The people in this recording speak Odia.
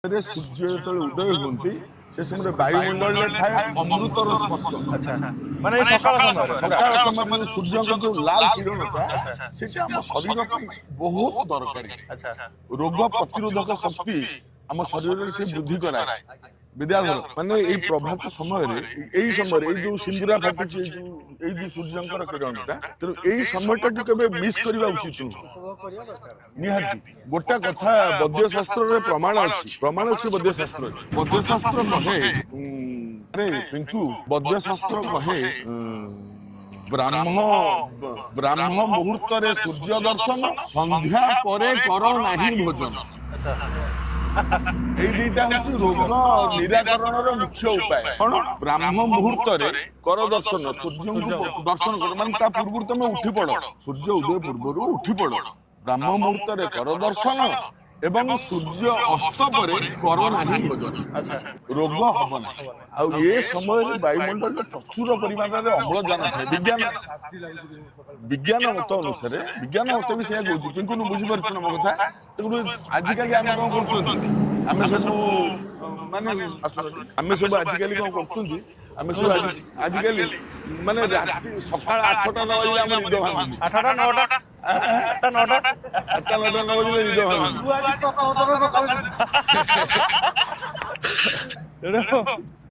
ସୂର୍ଯ୍ୟ ଯେତେବେଳେ ଉଦୟ ହୁଅନ୍ତି, ସେ ସମୟରେ ବାୟୁମଣ୍ଡଳରେ ଥାଏ ଅମୃତର ସ୍ପର୍ଶ। ଆଚ୍ଛା, ମାନେ ଏଇ ସକାଳ ସମୟରେ? ସକାଳ ସମୟରେ ସୂର୍ଯ୍ୟଙ୍କ ଯୋଉ ଲାଲ କିରଣଟା, ସେଟା ଆମ ଶରୀର ପାଇଁ ବହୁତ ଦରକାରୀ। ରୋଗ ପ୍ରତିରୋଧକ ଶକ୍ତି ଆମ ଶରୀରରେ ସେ ବୃଦ୍ଧି କରାଏ ବିଦ୍ୟାଧର। ମାନେ ଏଇ ପ୍ରଭାତ ସମୟରେ, ଏଇ ସମୟରେ, ଏଇ ଯୋଉ ସିନ୍ଦୁରା ଫାଟୁଛି, ଏଇ ଯୋଉ ସୂର୍ଯ୍ୟଙ୍କର କିରଣଟା, ତେଣୁ ଏଇ ସମୟଟାକୁ କେବେ ମିସ୍ କରିବା ଉଚିତ ନୁହଁ। ନିହାତି ଗୋଟା କଥା ବୈଦ୍ୟ ଶାସ୍ତ୍ରରେ ପ୍ରମାଣ ଅଛି, ପ୍ରମାଣ ଅଛି ବୈଦ୍ୟ ଶାସ୍ତ୍ରରେ। ବୈଦ୍ୟ ଶାସ୍ତ୍ର କହେ, ଆରେ ପିଙ୍କୁ, ବୈଦ୍ୟ ଶାସ୍ତ୍ର କହେ, ବ୍ରାହ୍ମ ମୁହୂର୍ତ୍ତରେ ସୂର୍ଯ୍ୟ ଦର୍ଶନ, ସନ୍ଧ୍ୟା ପରେ କର ନାହିଁ ଭୋଜନ। ଏଇ ଦିଟା ହଉଛି ରୋଗ ନିରାକରଣର ମୁଖ୍ୟ ଉପାୟ। କଣ? ବ୍ରାହ୍ମ ମୁହୂର୍ତ୍ତରେ କର ଦର୍ଶନ, ସୂର୍ଯ୍ୟଙ୍କୁ ଦର୍ଶନ କର, ମାନେ ତା ପୂର୍ବରୁ ତମେ ଉଠି ପଡ, ସୂର୍ଯ୍ୟ ଉଦୟ ପୂର୍ବରୁ ଉଠି ପଡ। ବ୍ରାହ୍ମ ମୁହୂର୍ତ୍ତରେ କର ଦର୍ଶନ ଏବଂ ସୂର୍ଯ୍ୟ ଅସ୍ତ ପରେ କର ନାହିଁ ଭୋଜନ, ରୋଗ ହବ ନାହିଁ। ଆଉ ଏ ସମୟରେ ବାୟୁମଣ୍ଡଳରେ ପ୍ରଚୁର ପରିମାଣରେ ଅମ୍ଳଜାନ ଥାଏ। ବିଜ୍ଞାନ ମତ ଅନୁସାରେ, ବିଜ୍ଞାନ ମତ ବି ସେଇଆ କହୁଛି। କିନ୍ତୁ ବୁଝିପାରୁଛୁ ନା ମୋ କଥା? ତେଣୁ ଆଜିକାଲି ଆମେ କଣ କରୁଛନ୍ତି? ଆମେ ସବୁ ମାନେ ଆମେ ସବୁ ଆଜିକାଲି କଣ କରୁଛନ୍ତି? ଆମେ ସବୁ ଆଜିକାଲି ମାନେ ରାତି ସକାଳ 8ଟା ନ ବାଜିଲେ ଆମ ନିଦ ଭାଙ୍ଗୁନି। 8ଟା, 9ଟା, 8ଟା, 9ଟା। 8ଟା, 9ଟା ନ ବାଜିଲେ ନିଦ ଭାଙ୍ଗୁନି। ତେଣୁ